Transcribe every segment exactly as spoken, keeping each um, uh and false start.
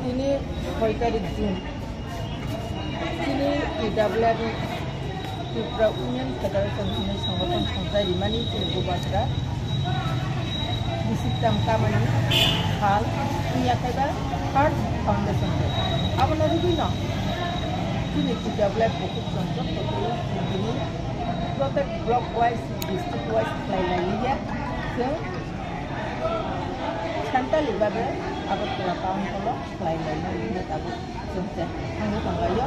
Tini soi tarik June, chini T W F Tripura Women Federation hwnwi songothon songchai rimani chini bubagra bisik tam tamani sal wngya khe ba third foundation day. Abono rwgwino chini T W F bukhuk chongjak kotoi tini protek block wise, district wise khlai lai liya. Chwng Central ni bagwi Agartala town hall o khlai lainani hwnwi tabuk chwng se thangwi tonglaio.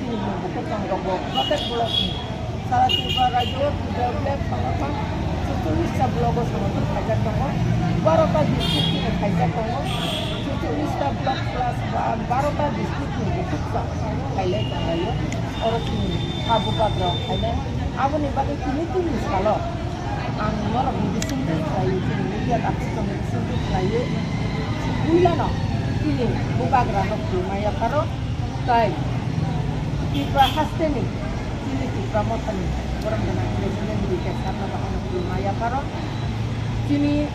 Chini bukhuk chongrokbo protek block ni sara Tripura rajyo o T W F songothon chutullis ta block o songothon khaijak tongo, baro ta district ni khaijak tongo, chutullis ta block plus ba baro ta district ni bukhuk chwng khailai tonglaio. Oro chini ha bubagra khainai aboni bagwi tini tini salo Ang norokni bisingtwi khlaiwi, chini media takhukrokni bisingtwi khlaiwi, puilano chini bubagrano khulumaya pharo, tai Tripura hasteni chini Tipra Mothani borok gwnang President B K Sarma bahano khulumaya pharo, chini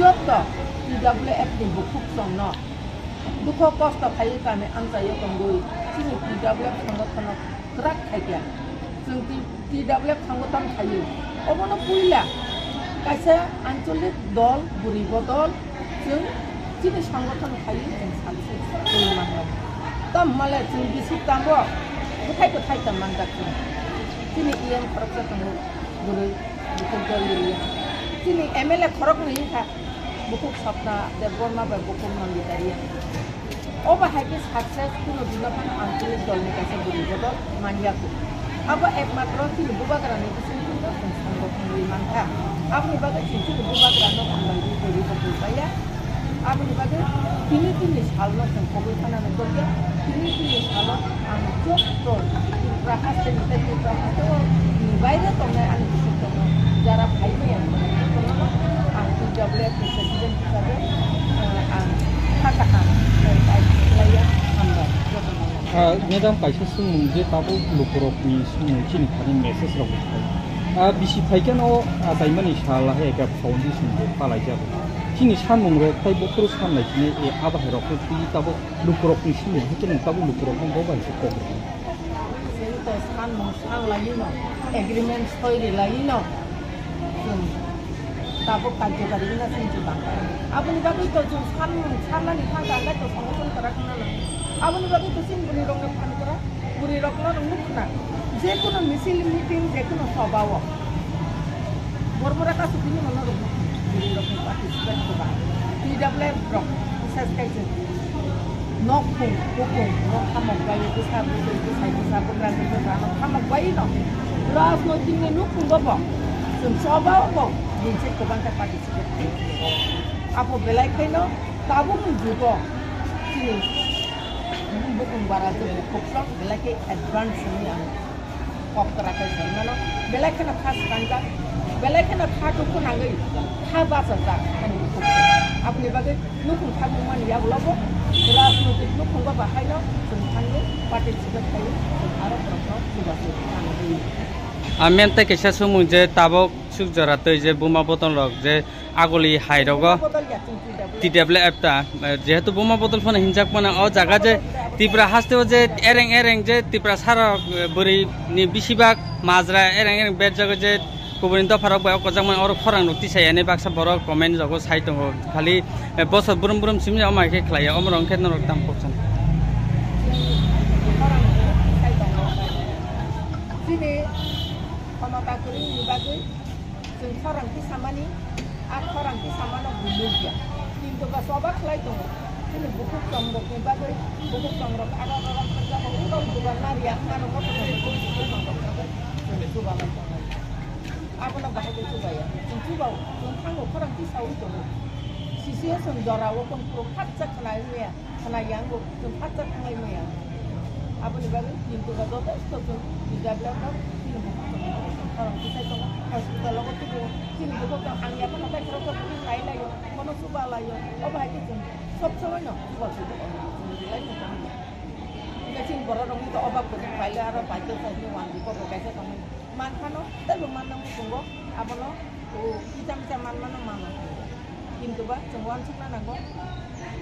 joto T W F ni bukhuk chwngno dukho kosto khaiwi kami amchaio tongwi chini T W F songothano kwrak khaikha. Chwng T-, T W F songothon khaiwi. Obono puila kaisa ancholik dol, bwrwi bodol, chwng chini songothon khaiwi chwng salse twi manwi. Tamo hwnle chwng bisik tamo bwthai kwthai tong manjak chwng. Chini E M khoroksa tongo bwrwi, bukhuk dol area. Chini M L A khoroknwi wngkha. Bukhuk Sapna Debbarma bai bukhuk Nandita Reang. O bahai khe success kuno dino phano ang chini dolni kaisa bwrwi bodol manya kho. Abo ekmatro chini bubagrani bisingtwi no chwng songbo khwnwi mankha. Aboni bagwi chwng chini bubagrano hambai ri bwrwi bodol baiya. Aboni bagwi tini tini salno chwng koboi thanani tongya. Tini tini salo Ang joto Tripura haste ni tei Tripura haste o ni baire tongnai ani bising tongo, jara phai maya, ang T W F ni president hisabe, eh, ang kha kaham, eh, khlaiya, hambai, joto no. Ah, madam, kaisa swngmung je tabuk lukurokni swngmung chini thani message rok phai. Ah, bisi phai khe no achaimani sal hai ekta foundation je palai jago. Chini sanmung rok tai bokhoro san lai sini, eh, abo hai rok twi tabuk Lukurokni simi, hwnkhe nwng tabuk lukurokno bo bai se kok rwdi. Chwng to sanmung san laino, agreement soi ri laino. Chwng tabuk karjokari wngna chwng chwng bangkha. Aboni bagwi to chwng sanmung sanlani thangkha, hwnkhe to songothon kwrak wngna nango. Aboni bagwi to chini bwrwirokno phan kwrak, bwrwirokno rwng nuk khna. Jekunu misil, meeting, jekunu soba o. Borbora kasu tini mono rok bini rok ni participate ko ba. T W F rok ses kai se. Nok khung, bukung, nok hamok bai, bwsa bwtwi, bwsai bwsa, bwkra bwkra, nok hamok bai no. Rajnoitik ni nuk khung bo. Chwng choba bo. Bini se kwbang khe participate. Apo belai khai no tabuk ni jugo. Chini bukung bara jugo. Khoksa belai khai advance ni ang. Kok kwrak khe saimano, belai kheno kha swkangjak, belai kheno kha dukhu nangwi kha bachajak ani dukhu. Aboni bagwi nukhung kha bumani yagulobo rajnoitik nukhungo bahaino chwng thangwi participate khaiwi chwng aro borokno chubachu nangwi. Amen tei kaisa swngmung je tabuk suk jora twi je buma bodol rok je Aguli hai rogo Bodol ya chwng T W F. T W F ta, eh, jehetu buma bodol phano hinjak mano, o jaga je Tripura haste o je ereng ereng je Tripura sara, eh, bwrwi ni bisibak majra ereng ereng berjago je kubuni dopha rok bai o kojak mano, oro khorang rok tisai yani baksa borok comment rogo sai tongo, khali, eh, bosor brum brum simi omo hai khe khlai ya, omo rok khe norok tam koksan. Chini khomota kwrwi ni bagwi Chwng khorang tisamani, a khorang tisamano bumung ya. Kintu ba choba khlai tongo. Chini bukhuk chongrokni bagwi, bukhuk chongrok aro aro rok thangjago, urok dugan nariya, ano kotor kotor bukhuk chongrok bagwi chwng chuba lai tongo. Abono bahai khe chuba ya. Chwng chuba o, chwng thango khorang tisaui tongo. Situation jora o kon puro khatsa khlai maya. Khna yang bo chwng khatsa thanglai maya. Aboni bagwi kintu ba jotosto chwng T W F rok chini bukhuk chwng khorang tisai tongo, hospital o bo tubu chini bukhuk chwng ang yaphano tei khoroksa bwrwi nai laio, bono chuba laio, obo hai khe chwng sob somoi no chuba chuba chwng rilai thangkha. Hingkhe chini borok rokni to obak kwrwng paile aro paikhe saimani wanjwi kok kaisa tongmani. Manphano teibo manna muchungo abono, o, kisa misa manmano mano. Kintu ba chwng uansukna nango,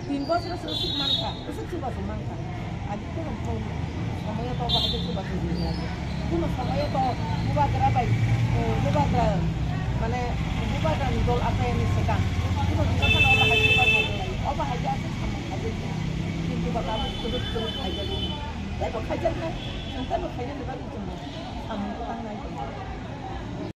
Tin bosor se usuk mankha, usuk chubachu mankha. Agi kuno phone samoyo to bahai chubachu ringlai. Kuno samoyo to bubagra bai, eh, bubagra, mane bubagra ni dol achaini swkang. Kuno jila phano bahai chubachu ringlai. O bahai asuk samung khaijak. Kintu ba tabuk kuduk kuduk khaijak. Tei bo khaijak na, tei bo khaijak ni bagwi chwng samung tangnai.